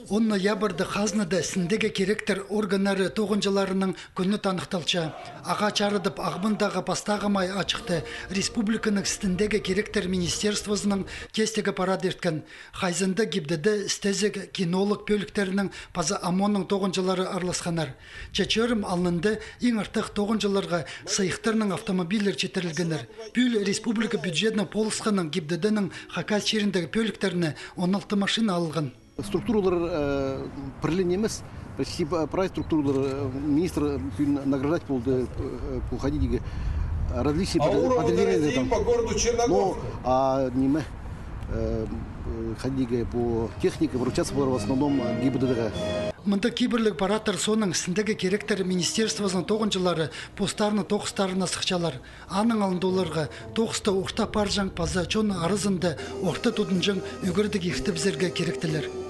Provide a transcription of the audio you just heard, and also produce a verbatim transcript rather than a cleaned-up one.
Он ноябрьда хазнада істіндегі киректер органнары тоғынҷыларының кӱні таныхталча. Ағаа чарыдып, Ағбандағы пастағы май ачыхта республиканың істіндегі киректер министерствозының тестіг аппарады ирткен. Хайзында ГИБДД, СТЭС-ік, кинолог пӧліктерінің паза ОМОН-ның тоғынҷылары араласханнар. Че чӧрім алнында иң артых тоғынҷыларға сыйыхтарның автомобильлер читірілгеннер. Пӱӱл республика бюджетінең полысханнаң ГИБДД-нің Хакас чиріндегі пӧліктеріне он алты машина алылған. Структуралар, э, пірле нимес, почти па-, прай структуралар, э, министр пӱӱн награждать полды, э, пу хайди дее, э, различный подразделения там. Ну, а ниме, э, э, хайди дее, пу техника вручаться полар в основном, э, ГИБДД-ға. Мында кибірліг парадтар соонаң істіндегі киректер министерствозының тоғынҷылары постарының тоғыстарына сыхчалар. Аның алнында оларға тоғыста орта парҷаң паза чон аразында орта тудынҷаң ӱгредіг иртібізерге киректілер.